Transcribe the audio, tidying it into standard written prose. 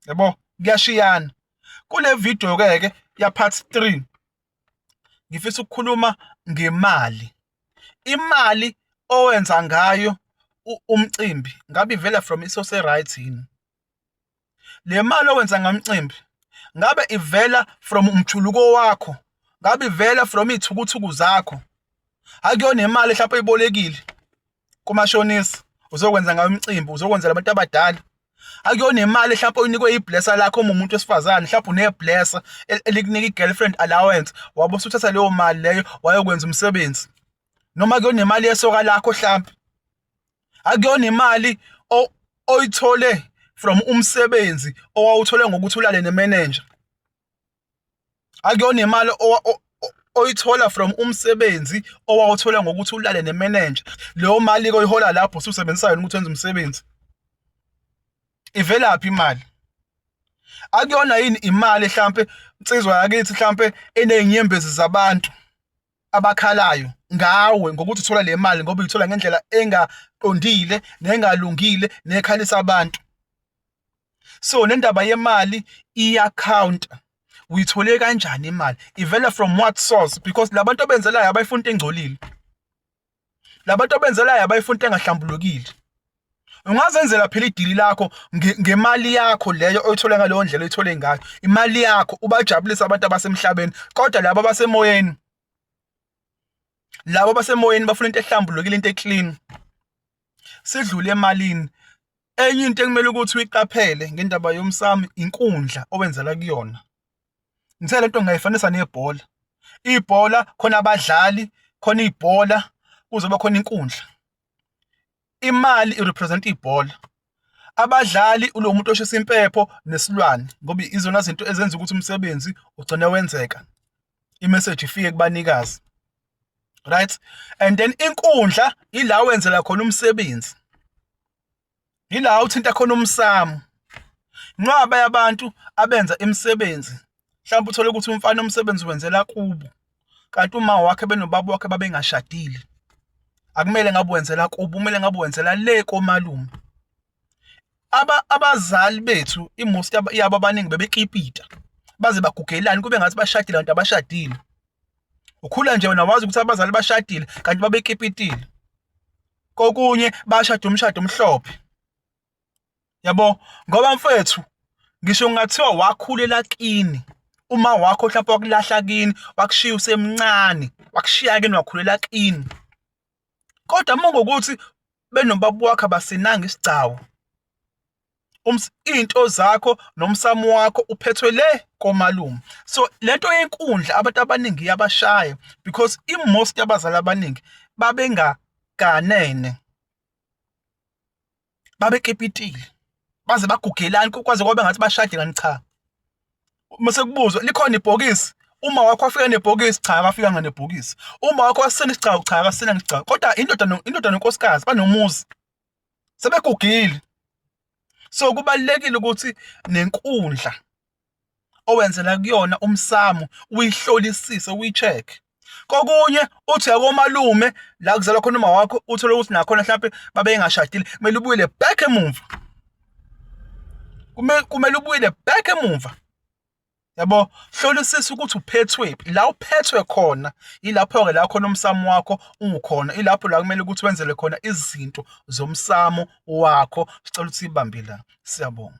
Yabo, kuyashiyana. Kule video ke ke ya part 3 ngifisa ukukhuluma ngemali. Imali owenza ngayo umcimbi ngabe ivela from isource right yini? Le mali owenza ngomcimbi ngabe ivela from umjuluko wakho? Ngabe ivela from iy'thukuthuku zakho? Akuyona imali mhlawumpe oyibolekile kumashonisa uzokwenza ngayo umcimbi, uzokwenzela abantu abadala. Akuyona imali mhlawumpe oyinikwe iblesser lakho uma umuntu wesifazane, mhlawumpe uneblesser elikunika i-girlfriend allowance, wabe usuthatha leyo mali leyo wayokwenza umsebenzi. Noma akuyona imali yesoka lakho hlampe. Akuyona imali oyithole from umsebenzi owawuthole ngokuthi ulale nemenenja. Akuyona imali oyithola from umsebenzi owawuthola ngokuthi ulale nemenenja. Leyo mali-ke oyihola lapho ususebenzisa yona ukuthi wenze umsebenzi. Ivelaphi imali? Akuyona yini imali hlampe insizwa yakithi hlampe eney'nyembezi zabantu abakhalayo ngawe ngokuthi uthola le mali ngoba uyithola ngendlela engaqondile nengalungile nekhalisa abantu. So nendaba yemali iyakhawunta. Uyithole kanjani imali? Ivela from what source? Because labantu abenzelayo abayifuni into engcolile. Labantu abenzelayo abayifuni into engahlambulukile. Ungazenzela phela idili lakho ngemali yakho leyo oyithole ngaleyo ndlela oyithole ngayo. Imali yakho ubajabulise abantu abasemhlabeni, kodwa laba abasemoyeni, laba abasemoyeni bafuna into ehlambulukile, into eclean. Sidlule emalini. Enye into ekumele ukuthi uyiqaphele ngendaba yomsamo inkundla owenzela kuyona. Ngithe lento ngingayifanisa nebhola. Ibhola khona abadlali, khona ibhola, kuzoba khona inkundla. Imali irepresent ibhola. Abadlali ulo muntu oshisa impepho nesilwane ngoba izona zinto ezenza ukuthi umsebenzi ugcine wenzeka. Imessage ifike kubanikazi. Right? And then inkundla ila wenzela khona umsebenzi. Yila uthinta khona umsamo. Inqwaba yabantu abenza imisebenzi mhlawumbe uthole ukuthi umfana umsebenzi wenzela kubo kanti uma wakhe benobaba wakhe babengashadile. Akumele ngabe wenzela kubo, kumele ngabe wenzela le komalume. Abazali bethu i-most yabo abaningi bebekipita baze bagugelane kube ngathi bashadile kanti abashadile. Ukhula nje wena wazi ukuthi abazali bashadile kanti babekipitile. Kokunye bashada umshado omhlophe. Yabo, ngoba mfethu ngisho kungathiwa wakhulela kini, uma wakho mhlawumbe wakulahla kini, wakushiya usemncane, wakushiya kini wakhulela kini. Kodwa uma ngokuthi benobaba wakho abasinanga isigcawu, iy'nto zakho nomsamo wakho uphethwe le komalume. So lento yenkundla abantu abaningi iyabashaya because i-most yabazali abaningi babengaganene, babekipitile baze bagugelane kwaze kwaba ngathi bashadile kanti cha. Mase kubuzwa likhona ibhokisi, uma wakho wafika nebhokisi, cha akafikanga nebhokisi. Uma wakho wasisena isigcawu, cha akasisena isigcawu. Kodwa indoda indoda nonkosikazi banomuzi sebegugile. So kubalulekile ukuthi nenkundla owenzela kuyona umsamo uyihlolisise uyi-check. Kokunye uthi akomalume la kuzalwa khona uma wakho uthole ukuthi nakhona mhlampe babengashadile, kumele ubuyele back emumva. Kumele ubuyele back emumva. Yabo, hlolisisa ukuthi uphethwephi. La uphethwe khona ilapho-ke la khona umsamo wakho ukhona, ilapho la kumele ukuthi wenzele khona izinto zomsamo wakho. Sicela ukuthi siyibambe la. Siyabonga.